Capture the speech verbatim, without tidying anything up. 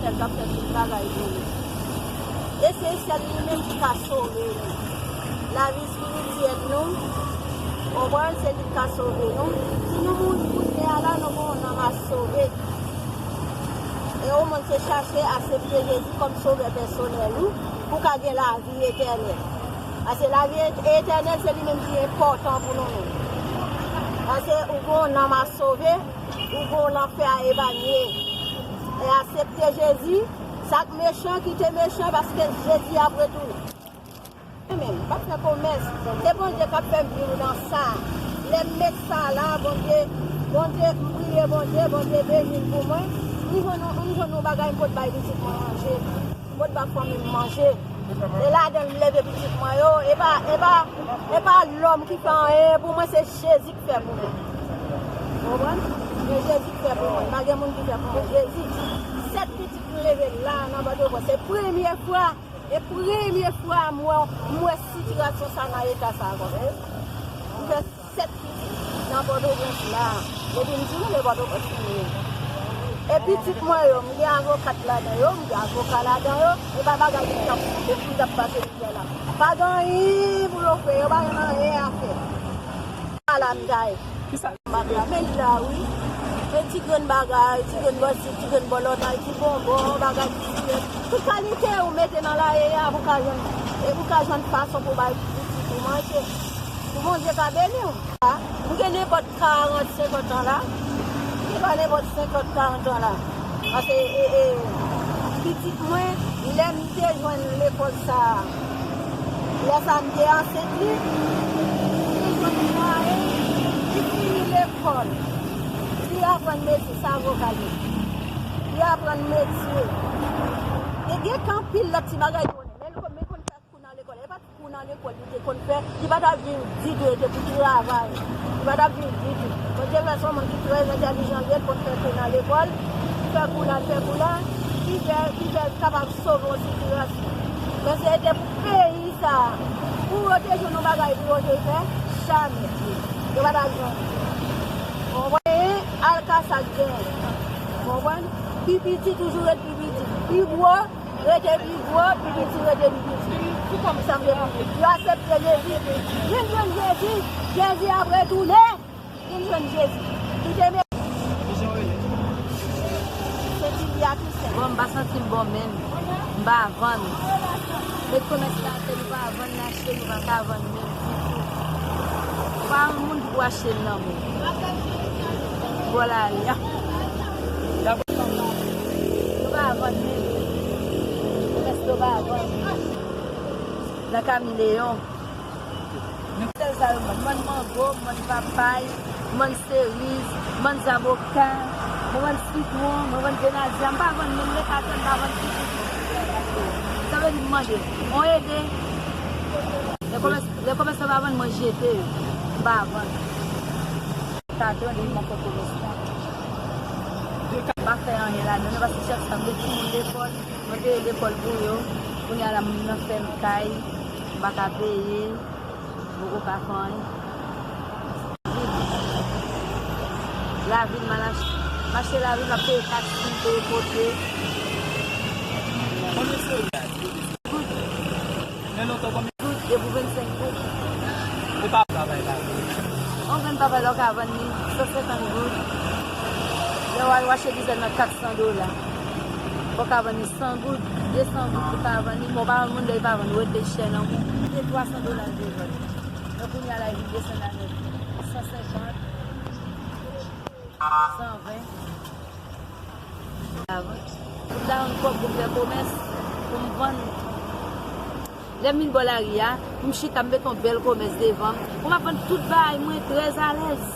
Sèl k ap fè tout bagay pou nou. E se sèl li menm ki ka sove nou. Lavi espirityèl nou, konprann, se li k ka sove nou. Si nou mouri kounye a la, nou gen yon nanm a sove. E ou menm se chache aksepte Jezi kòm sovè pèsonèl ou, pou w ka gen lavi etènèl. Paske lavi et-, etènèl, se li menm ki enpòtan pou nou menm. Paske ou gen yon nanm a sove, ou gen yon lanfè a epanye. E aksepte Jezi, sa k mechan, kite mechan, paske Jezi ap retounen. Mwen menm, m p ap fè komès. Se Bondye k ap fè m viv nan sa. Lè m met sa la, Bondye, Bondye, m priye Bondye, Bondye beni l pou mwen. M jwenn yon, m jwenn yon bagay m pot bay pitit mwen manje. M pot ba fanmi m manje. Se ladan l m leve pitit mwen yo. E pa, e pa, e pa lòm ki fè anyen pou mwen, se Jezi ki fè pou mwen. Ou konprann? Se Jezi ki fè pou mwen. Pa gen moun ki fè pou mwen. Jezi. Sèt pitit m leve la nan Pòtoprens. Se premye fwa. E premye fwa m wè, m wè sitiyasyon sa nan eta sa konsa. M fè sèt pitit nan Pòtoprens la. Depi m di nou, se Pòtoprens m ye. E pitit mwen yo, m gen avokat ladan yo, m gen avoka ladan yo. E pa bagay ki t ap fouti pou m t ap pase mizè la. Pa gen anyen pou yo fè, yo pa gen anyen a fè. Ala m gaye. Kisa? Bak la, men li la, wi. Men ti grenn bagay, ti grenn bò isit, ti grenn bò lòt, ay, ti bonbon, bagay, ti sirèt. Tout kalite ou mete nan lari a pou ka jwenn, e pou ka jwenn fason pou bay pitit ou manje. Pou Bondye ka beni w. M gen nenpòt karant, senkant an la. M gen pa nenpòt senkant, karant an la. Paske, e, e, pitit mwen, lè m te jwenn lekòl sa a, lè sa a m te ansent li, m te jwenn mwayen, li fini lekòl, li aprann metye, se avoka li ye. Li aprann metye. E gen anpil lòt ti bagay li konnen, men li konn, men konn fè kou nan lekòl. E pa t kou nan lekòl li te konn fè, li pa t ap viv ditou, e te pou travay. Li pa t ap viv ditou. Bondye fè se yon moun ki trè entèlijan, li ye, l konn fè kou nan lekòl, li fè kou la, l fè kou la, li fè, li fè kapab sove yon sitiyasyon. Men si se te pou peyi sa a, pou yo te jwenn yon bagay pou yo te fè, jamè. Yo pa t ap jwenn. Ou konprann? Al ka sa k genyen. Ou konprann? Pi piti toujou ret pi piti. Pi gwo, rete pi gwo, pi piti rete pi piti. Sa vle di, yo aksepte Jezi. Vin jwenn Jezi. Jezi ap retounen. Vin jwenn Jezi. Kite me-, se Tilia Toussaint. Bon, m pa santi m bon menm. M pa vann. Met komès la atè, nou pa vann, n achte, nou pa ka vann menm ditou. Pa yon moun ki pou achte l nan men. Vwala, ya. Nou pa vann menm. Prèske nou pa vann. Nan Kamileyon. Sèl sa yo vann. Vann mango, vann papay, vann seriz, vann zaboka, mwen vann sitwon, mwen vann grenadya. M pa vann menm, leta tann pa vann sitwon. Sa vle di m mande, on ede. Lè komès-, lè komèsan pa vann, mwen jete yo. M pa vann. Sa tande m ankò komèsan. Pa fè anyen ladan, non, paske chak sa m gen timoun lekòl, mwen peye lekòl pou yo. Kounye a la, m nan fèm kay, m pa ka peye, m poko ka fè anyen. Lavil, m al ach-, m achte lavil, m ap peye taksi, m peye pote. Konbyen se? Goud. Men lontan konbyen? Goud, de pou vennsenk goud. E pa travay la. On grenn papay la, w ka vann li san senkant goud. Lè w al achte dizèn nan kat san dola. Ou ka vann li san goud, de san goud ou ka vann li. Bon, pa moun lè li pa vann, ou rete chè nan moun. De twa san dola l te vann. Men kounye a la, li vin desann a nèt. San senkant, san ven. Avan. Pou m ta jwenn kòb pou m fè komès, pou m vann. Lè m vin bò lari a, m chita, m mete yon bèl komès devan m. Pou m ap vann tout bagay mwen trè alèz.